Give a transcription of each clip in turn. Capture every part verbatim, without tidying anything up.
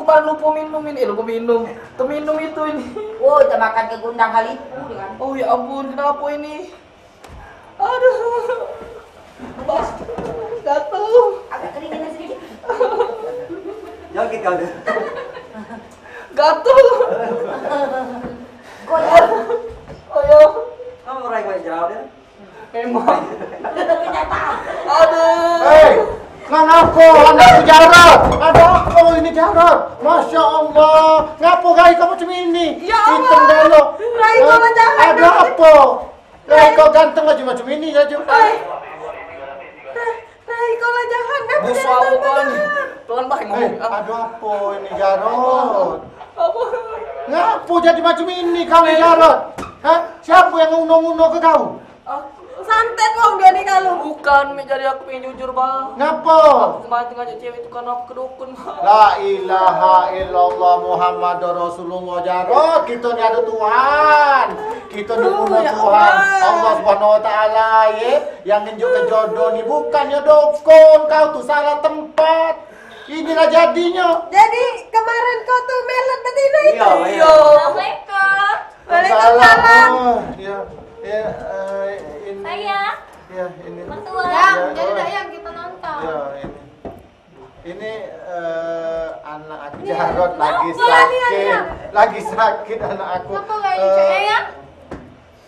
Kan lupa minum ini, eh, lupa minum. Teminum itu ini. Woi, temakan ke gundang halipu dengan. Oh ya ampun, kenapa ini? Aduh. Bah, gatel. Agak keringetan sedikit. Jangkit kau tu. Gatel. Goyang. Oh ya. Kamu orang yang jerawat ya? Memang. Kenyataan. Aduh. Hei, ngapo anakku Jarot? Ada apa ini Jarot? Masya Allah, ngapo rai kau macam ini? Ya Allah. Hitam dah lo. Rai kau macam mana? Ada apa? Rai kau ganteng aja macam ini aja. Hei. Rai kau lah jahat, ngapo jadi tambah jahat? Pelan, bah, ngomong. Eh, ada apa ini Jarot? Apa? Ngapo jadi macam ini kau ni Jarot? Hah? Siapa yang nguno-nguno ke kau? Santet wong dia ni kalu. Bukan, Mek, jadi aku pengen jujur, Bang. Ngapo? Aku kemarin tengah ajak cewek itu kan aku ke dukun, Bang. La ilaha illallah Muhammadur Rasulullah Jarot. Kita ni ada Tuhan. Kita ni punya Tuhan. Allah Subhanahu Wa Taala, ye. Yang ngenjuk ke jodoh ni bukan yo dukun, kau tu salah tempat. Inilah jadinyo. Jadi kemarin kau tu melet betina itu? Iya, iya. Assalamualaikum. Waalaikumsalam. Oh, ya, ya, eh, ini. Sayang. Ya, ini. Mertua. Yang, jadi dak yang kita nonton. Ya, ini. Ini eh, anak aku Jarot lagi sakit. Lagi sakit anak aku. Ngapo lagi, Cek? Eh,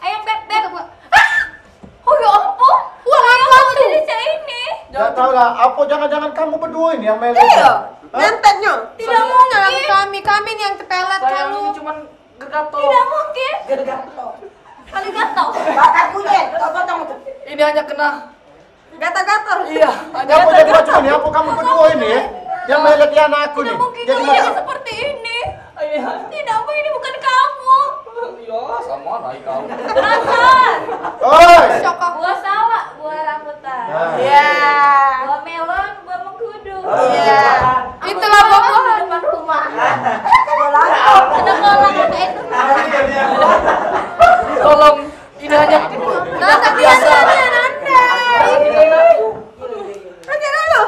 Ayang beb, beb. Ah! Oh ya ampun. Wah, apa tu? Jadi cak ini. Dak tahu lah, apa jangan-jangan kamu berdua ini yang melet? Iya. Hah? Nyantetnya. Tidak mungkin. Kami, kami ni yang tepelet kalu. Sayang, ini cuman gergato. Tidak mungkin. Gergato. Kali gato. Bakar kunyit, kau potong tu. Ini hanya kena Gatal-gatal. Iya. Ngapo jadi macam ni? Apa kamu berdua ini, ya? Yang melet anak aku ni. Jadi macam seperti ini. Iya. Tidak, Bu, ini bukan kamu. Iya, sama lah kau. Oi. Buah salak, buah rambutan. Nah. Iya. Buah melon, buah mengkudu. Iya. Itulah buah-buahan depan rumah. Ada kolam kayak itu. Tolong. Ini hanya, ini hanya kebiasaan. Nanti dulu.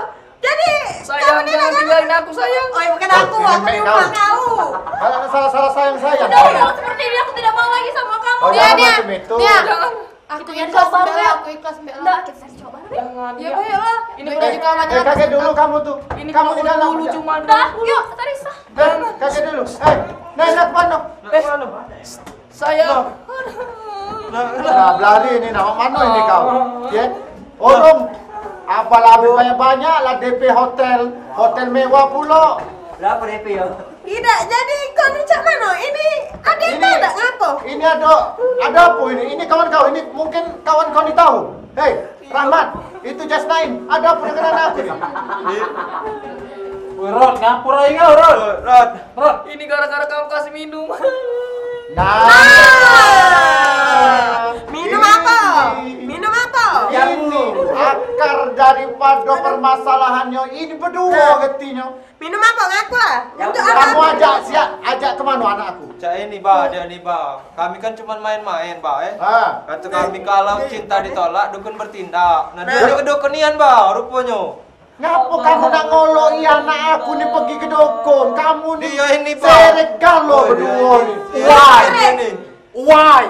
Jadi, sayang, jangan tinggalin aku, sayang. Oh, bukan aku, aku lupa kau. Kalau salah-salah sayang, sayang. Udah, udah, seperti ini aku tidak mau lagi sama kamu. Oh, dia, jangan dia, macam itu. Dia. Jangan. Aku ikhlas, Bella, aku ikhlas, Bella. Enggak, kita coba. Jangan. Ya, baiklah. Ini juga, eh, kakek dulu kamu tuh. Ini kamu di dalam dulu aja. Cuman. Dah, yuk, Tarisa. Eh, kakek dulu. Eh, nah, nak mana? Eh, mana? Sayang. Nah, belari ni, nak mano ini kau? Ya? Orang, apalah banyak-banyak lah D P hotel, hotel mewah pulo. Lah, apa D P ya? Tidak, jadi kau ni cak mano? Ini ada yang tahu tak ngapo? Ini ada, ada apa ini? Ini kawan kau, ini mungkin kawan kau ni tahu. Hei, Rahmat, itu Jasnain, ada apa dengan anak aku ni? Woi, Rod, ngapura ingat, Rod? Rod, Rod. Ini gara-gara kamu kasih minum. Nah. Minum apa? Minum apa? Ini akar daripada permasalahannya ini berdua getinyo. Minum apa? Ngaku lah. Kamu ajak siap, ajak ke mano anak aku? Cak ini, Ba, dia ni, Ba. Kami kan cuma main-main, Ba, eh. Ha. Kata kami, kalau cinta ditolak, dukun bertindak. Nah, dia ke dukun nian, Ba, ruponyo. Ngapo kamu nak ngoloi anak aku ni pergi ke dukun? Kamu ni dia ini, Ba. Serek galo berdua ni. Wah, dia ni. Wai.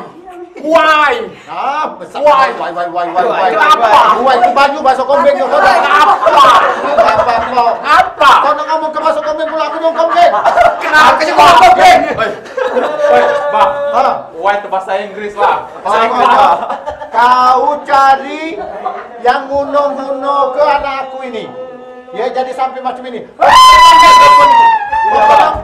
Wai. Ah, besar. Wai. Wai, wai, wai, wai, wai. Apa? Wai itu banyu bahasa Kombeng. Apa? Apa kau? Apa? Kau nak ngomong ke bahasa Kombeng pula, aku ngomong Kombeng. Kenapa sih kau Kombeng? Oi. Oi, Bah. Ha? Wai itu bahasa Inggris, Bah. Bahasa Inggris. Kau cari yang nguno-nguno ke anak aku ini. Ya, jadi sampai macam ini.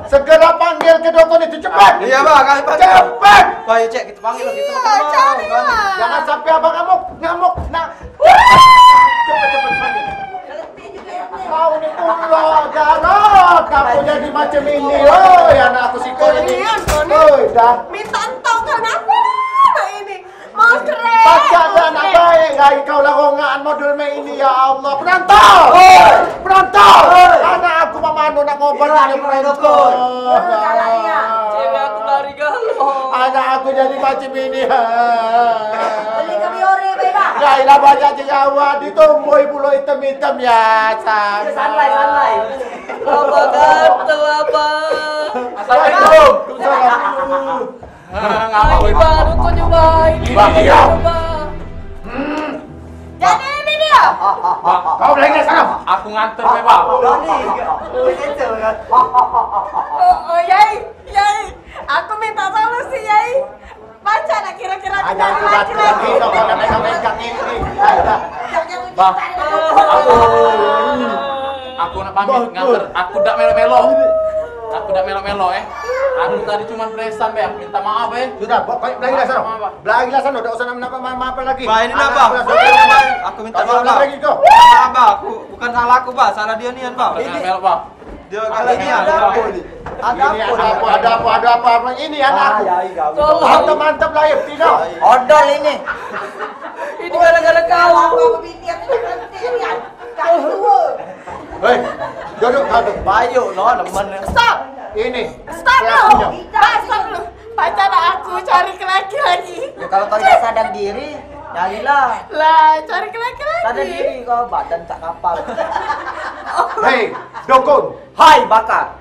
Segera panggil ke dukun itu, cepat. Iya, Bah, kami panggil. Cepat. Bah, ya, Cek, kita panggil lah, kita. Iya, cari lah. Jangan sampai abang ngamuk, ngamuk. Nah. Cepat, cepat panggil. Kau ni pula, Jarot. Kau jadi macam ini. Oi, anak aku sikok ini. Oi, dah. Minta entong kan aku ini. Pacak dah nak baik, gai kau lah rongaan model mek ini, ya Allah. Penantang! Penantang! Anak aku mak mano nak ngobat ini penantang? Cewek aku lari galo. Anak aku jadi macam ini. Beli ke Biore, Bang. Gai lah banyak jerawat, ditumbuhi pulo item-item, ya, sang. Sunlight, sunlight. Apa kata, apa? Bah, iya. Jadi ini dia. Bah, kau dah ingat sana. Aku nganter be, Bah. Oh, oh, Yai, Yai. Aku minta solusi, Yai. Baca nak kira-kira aku nyari laki-lagi. Bah, aku, aku nak pamit nganter. Aku dak melo-melo. Aku dak melo-melo, eh. Aku tadi cuma peresan be. Aku minta maaf, eh. Sudah, pokoknya belagi lah sana. Belagi lah sana, dak usah nak maaf lagi. Bah, ini nah, Bah. Aku minta maaf, Bah. Minta maaf, Bah. Aku bukan salah aku, Bah. Salah dia nian, Bah. Ini Dia kali ini ada apa ni? Ada apa? Ada apa? Ada apa? Ada apa? Ini anak aku. Mantap, mantap lah ya, Tino. Odol ini. Ini gara-gara kau. Hei, duduk kau tu. Bayu no, nemen. Stop. Ini. Stop lu. Bah, stop lu. Pacar aku cari ke laki lagi. Ya, kalau kau tidak sadar diri, nyarilah. Lah, cari ke laki lagi. Sadar diri kau, badan tak kapal. Hei, dukun. Hai, bakar.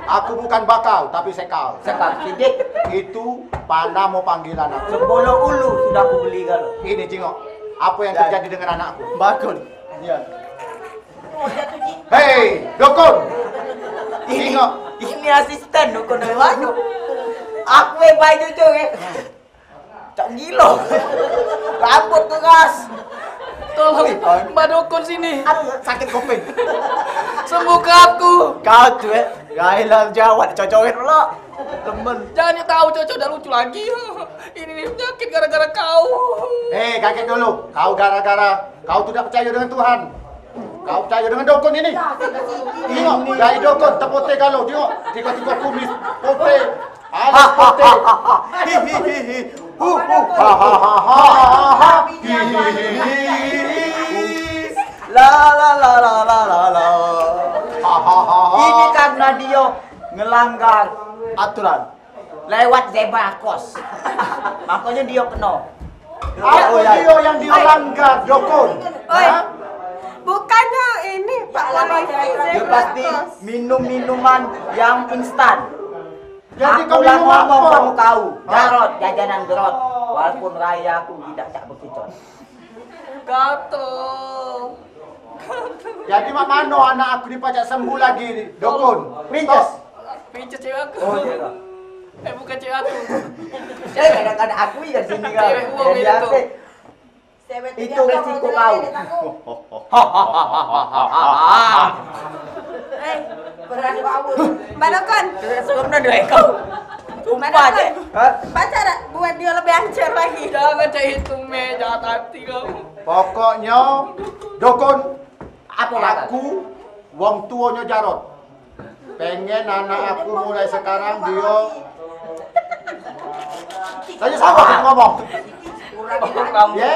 Aku bukan bakal, tapi sekal. Sekal sidik. Itu panamo panggilan aku. Sebolo ulu sudah aku beli kalau. Ini jingok. Apa yang terjadi dengan anakku? Bakun. Iya. Hei, dukun. Ini, ini asisten dukun dari mana? Aku yang paling jujur, eh. Cak gilo. Rambut keras. Tolong, Mbak Dukun sini. Aduh, sakit kuping. Sembuhkan aku. Kau tu, eh. Gailah jawat, cocokin pula. Temen. Jangan tahu cocok dah lucu lagi. Ini penyakit gara-gara kau. Eh, kaget dulu. Kau gara-gara kau tidak percaya dengan Tuhan. Kau percaya dengan dukun ini? Tengok, dari dukun tepote galo, tengok, tiga-tiga kumis pote, alis pote. Hihihihi. Hu, hu, ha, ha, ha, ha, ha, ha. Hihihihi. La, la, la, la, la, la, la. Ha, ha, ha, ha. Ini karena dia ngelanggar aturan. Lewat zebra cross. Makanya dia kena. Apa dia yang dia langgar, dukun? Oi. Hah? Bukannya ini, Pak Polisi, dia zebra pasti cross. Minum minuman yang instan. Jadi aku kau lah minum ngomong apa? Sama kau, hah? Jarot, jajanan Gerot. Walaupun raya aku tidak cak bekicot. Gatel. Jadi mak mano anak aku dipacak sembuh lagi, dukun? Princess. Princess cewek aku. Oh, iya, Kak. Eh, bukan cewek aku. Eh, kadang-kadang aku ya sini, Kak. Cewek gua. Jadi itu. Apa? Itu resiko kau. Eh, berani kau. Mbak Dukun. Serem dah dia kau. Sumpah je. Hah? Baca dak buat dia lebih hancur lagi. Jangan cak itu, Me. Jahat hati kau. Pokoknya, dukun, apa aku, wong tuonyo Jarot. Pengen anak aku mulai sekarang dia. Tanya siapa yang ngomong? Ye?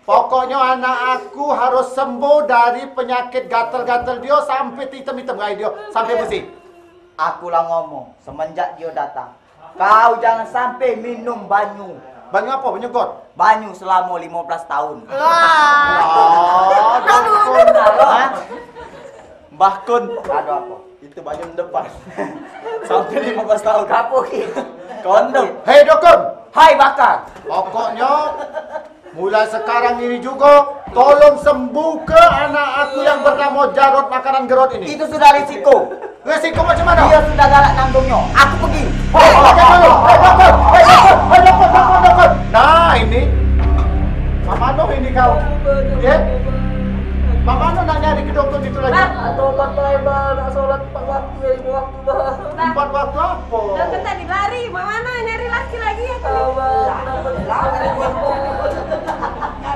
Pokoknya anak aku harus sembuh dari penyakit gatel-gatel dia sampai hitam-hitam gaya dia, sampai bersih. Aku lah ngomong, semenjak dia datang, kau jangan sampai minum banyu. Banyu apa? Banyu got? Banyu selama lima belas tahun. Wah. Wah, dukun. Hah? Mbah Kun. Aduh, apa? Itu banyu depan. Sampai lima belas tahun. Kapo ki? Kondom. Hei, dukun. Hai, bakar. Pokoknya, mulai sekarang ini juga, tolong sembuhke anak aku yang bernama Jarot makanan Gerot ini. Itu sudah risiko. Risiko macam mana? Dia sudah galak nanggungnyo. Aku pergi. Hei, hei, hei, hei, hei, hei, hei, hei, hei, hei, hei. Nah, ini. Mak mano ini kau? Ya? Mak mano nak nyari ke dukun itu lagi? Bang. Tobat, Bang, Bang. Nak sholat empat waktu, ya, lima waktu, Bang. Empat waktu apa? Dukun tadi lari, mak mano nyari laki lagi ya? Abang, kenapa?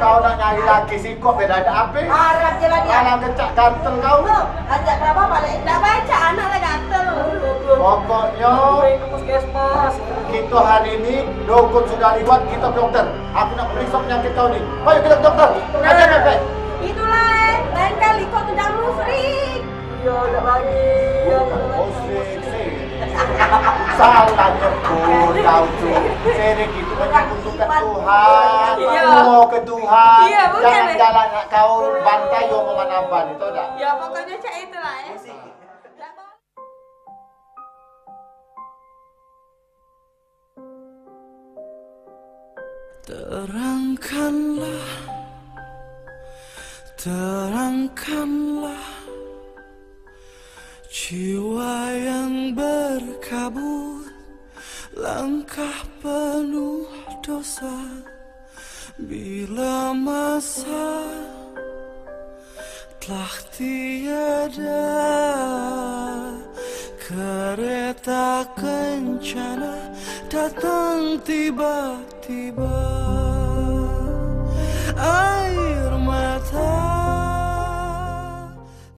Kau nak nyari laki singkong beda ada apa? Arab je lah dia. Anak kecak ganteng kau. Ajak berapa balik? Dah baca anak lah gatel. Pokoknya, ke puskesmas. Kita hari ini dukun sudah liwat, kita dokter. Aku nak periksa penyakit kau ni. Ayo kita ke dokter. Ajar, Bebek. Itulah, eh. Lain kali kau tu jangan musrik. Iya, dak lagi. Iya, dak lagi. Musrik, sih. Salah nyebut kau tu. Syirik itu menyekutukan Tuhan. Iya. Mau ke Tuhan. Iya, bukan, eh. Jangan galak nak kau bantai omongan abang itu dah. Ya, pokoknya cak itulah, eh. Musrik. Dak mau. Terangkanlah, terangkanlah jiwa yang berkabut, langkah penuh dosa. Bila masa telah tiada, kereta kencana datang tiba-tiba.